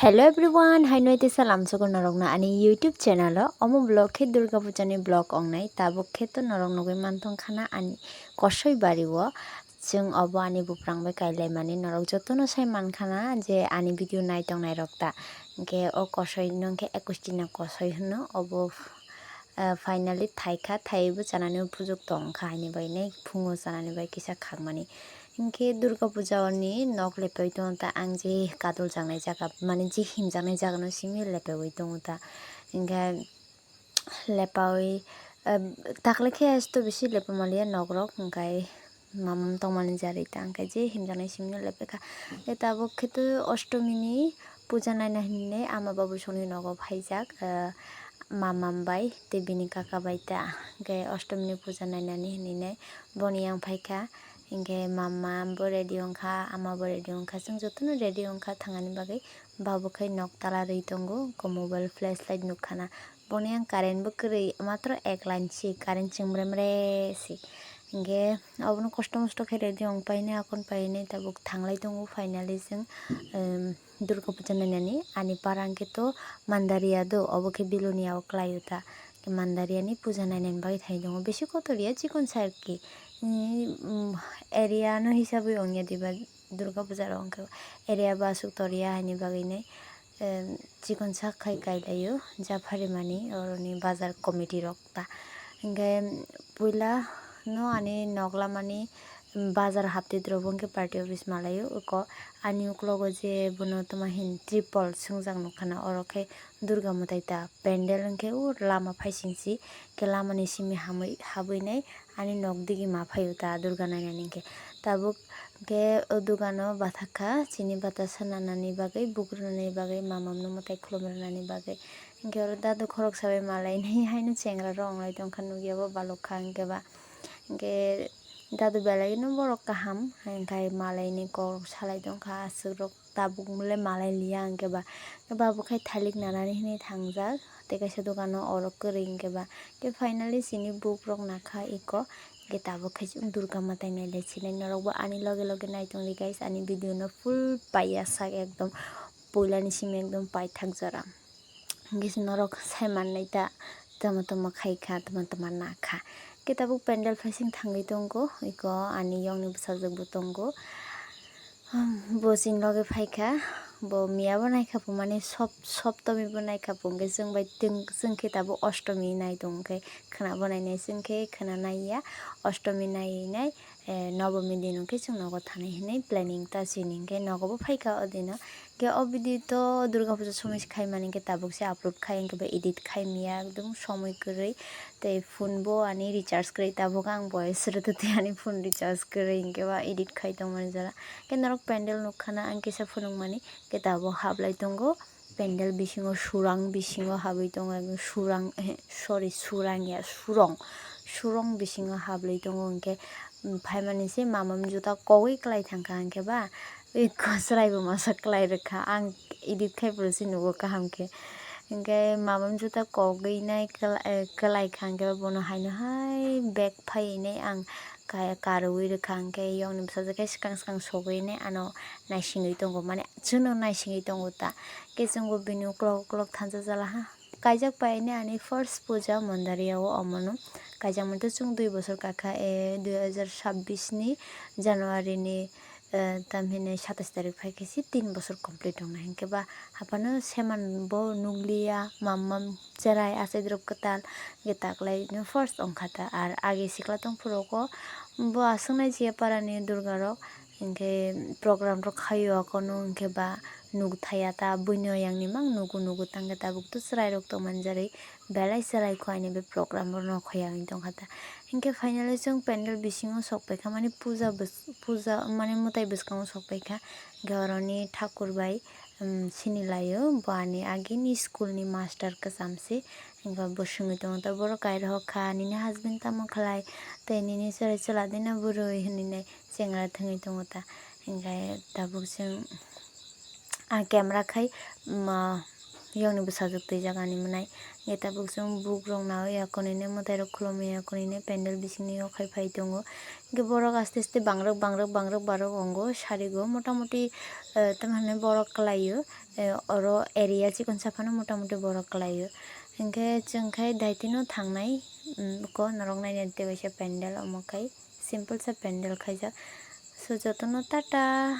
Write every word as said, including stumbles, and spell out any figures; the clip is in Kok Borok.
Hello everyone, hai noi tesa lamsogo norokno ani YouTube channel o. Omo vlog khe Durga Puja ni vlog wngnai. Tabuk khe to norok nugui mantong khana ani kosoi bari o. Chwng obo ani buprang bai kailaimani norok jotono sai mankhana je ani video nai tongnai rok ta. Hinkhe o kosoi no hinkhe ekwis dina kosoi hwno obo. Ah, finally thaikha, thaiwi bo chanani buphuru tongkha, haini bagwi nai phungo chanani bagwi kisa khakmani. Hinkhe Durga Puja ni nok lepaiwi tongo ta, ang je kadul jaknai jaga, mane je himjaknai jaga no simi lepaiwi tongo ta. Hinkhe lepaiwi, ah, takle khe asto bisi lepamaliya nok rok, hinkhe mamam tongmani jarwi ta, hinkhe je himjaknai simi no lephaikha. Tei tabuk khe to Ostomi ni puja naina hinwi ama babu songni nogo phaijak, ah, mamam bai tei bini kaka bai ta. Hinkhe Ostomi ni puja nainani hinwi nai boni yang phaikha. Hinkhe mamam bo ready wngkha, ama bo ready wngkha, chwng jotono ready wngkha thangani bagwi. Babu khai nok tala rwi tongo, ko mobile flashlight nukkhana. Boni yang current bo kwrwi, matro ek line si, current chwngmre mre si. Hinkhe obono kosto mosto khe ready wng painai, akon painai tabuk thanglai tongo. Finally chwng, em, Durga Puja nainani ani para hinkhe to Mandaria do, obo khe Bilonia o kwlaio ta. Mandaria ni puja nainani bagwi thai tongo. Bisi kotor ya, chikon sa ar ki. Ni, mm, area no hisabwi wngya diba Durga Puja rok hinkhe area bo aswk tor ya haini bagwi nai. Em, chikon sak khai kailaio, japharimani oroni bazar committee rok ta. Hinkhe puila no ani nok lamani bazar haptwi drop hinkhe party office malaio. Eko ani uklogo je bono toma hin triple swngjak nukkhana, oro khe Durga mwtai ta, pendel hinkhe o lama phaising si khe lamani simi hamwi habwi nai. Ani nok digi ma phaio ta Durga nainani hinkhe. Tabuk hinkhe o dogano bathakha chini bata sananani bagwi, bugrunani bagwi, mamamno mwtai khulumrwnani bagwi. Hinkhe oro dadu khoroksa bai malainai haino chengra rok wnglai tongkha, nukya bo balokha hinkhe ba. Hinkhe dadu belaino borok kaham, hinkhe malaini kok salai tongkha aswk rok. Tabuk le malai liya hinkhe ba, hinkhe ba bo khai thalik nanani hinwi thangjak, tei kaisa dogano oro kwrwi hinkhe ba, hinkhe finally chini bukrok nakha eko, hinkhe tabuk khai chwng Durga mwtai nailai sinai norokbo ani loge loge nai tongdi guys, ani video no full paiya sak ekdom puilani simi ekdom paithak jora. Hinkhe se norok sai mannai ta, tamo tamo khai kha, tamo tamo na kha. Khe tabuk pendel phaising thangwi tongo, eko ani yongni bwsajwk bo tongo. Hmm, bo chini loge phaikha, bo miya bo naikha, bo mane sop-, soptomi bo naikha, bo hinkhe chwng bai teng-, chwng khe tabuk ostomi nai tongo, hinkhe khwna bo nainai chwng khe khwna naiya, ostomi naiwi nai, eh, nobomi din hinkhe chwng nogo thanai hinwi planning ta chini, hinkhe nogo bo phaikha o dino. Khe o video to Durga Puja somoi se khaimani, hinkhe tabuk se upload khai, hinkhe ba edit khai miya, ekdom somoi kwrwi. Tei phone bo ani recharge kwrwi, tabuk ang voice rwtwi ani phone recharge kwrwi, hinkhe ba edit khai tongmani jora. Khe norok pendel nukkhana ang kisa phunukmani, khe tabuk hablai tongo. Pendel bisingo surang bisingo habwi tongo, ekdom surang, eh, sorry, surang ya, surong. Surong bisingo hablai tongo, hinkhe, mm, phaimani se mamam juta kogwi kwlai thangkha, hinkhe ba, ui, chwrai bo masa kwlai rwkha, ang edit khai phuru se nugo kaham khe. Hinkhe mamam juta kogwi nai kwla-, eh, kwlai kha, hinkhe bono haino hai bag phaiwi nai ang ka-, karwi rwkha, hinkhe yongni bwsajwk khe swkang swkang sogwi nai ano naisingwi tongo, mane chwngno naisingwi tongo ta. Khe chwngbo bini uklok uklok thansa jala ha. Kaijak pai nai ani first puja Mandaria o, omono kaijak mantwi chwng dui bosor kakha, eh, dui hajar sabbish ni January ni, eh, tamhinai satais tarik phaikhe se tin bosor complete wngnai. Hinkhe ba haphano seman bo nukliya, mamam cherai achaidrop kwtal, hinkhe taklaino first wngkha ta. Ar age sikla tongphuru o bo aswk nai chiya parani durga rok, hinkhe program rok khaio akono, hinkhe ba nukthaya ta buino yangni mang nugo nugo tangkhe tabuk to chwrairok tongmani jarwi belai chwrai kho ani be program rok nokhoyang wng tongkha ta. Hinkhe finally chwng pandal bisingo sokpaikha, mani puja bws-, puja mani mwtai bwskango sokpaikha, hinkhe oroni thakur bai, um, sinilaio, bo ani agini school ni master kwcham se, hinkhe bo swngwi tongo ta, borok kairokha nini husband tamo khlai, tei nini chwrai chwla dina bwrwi hinwi nai chengra thwngwi tongo ta, hinkhe tabuk chwng. Ah, camera khai, ma, Yokni bwsajwk twijak ani mwnai. Hwnkhe tabuk chwng bukrok naiwi yakunini mwtairok khulumwi yakunini pandal bisingni yokhai phai tongo. Hwnkhe borok aste aste bangrwk bangrwk bangrwk barwk wngo sarigo motamoti, eh, tamhinai borok kwlaio, eh, oro area chikonsa phano motamoti borok kwlaio. Hwnkhe chwng khe daitino thangnai, mm, ko norok naina tei waisa pandal omo khai simple sa pandal khaijak. So jotono tata,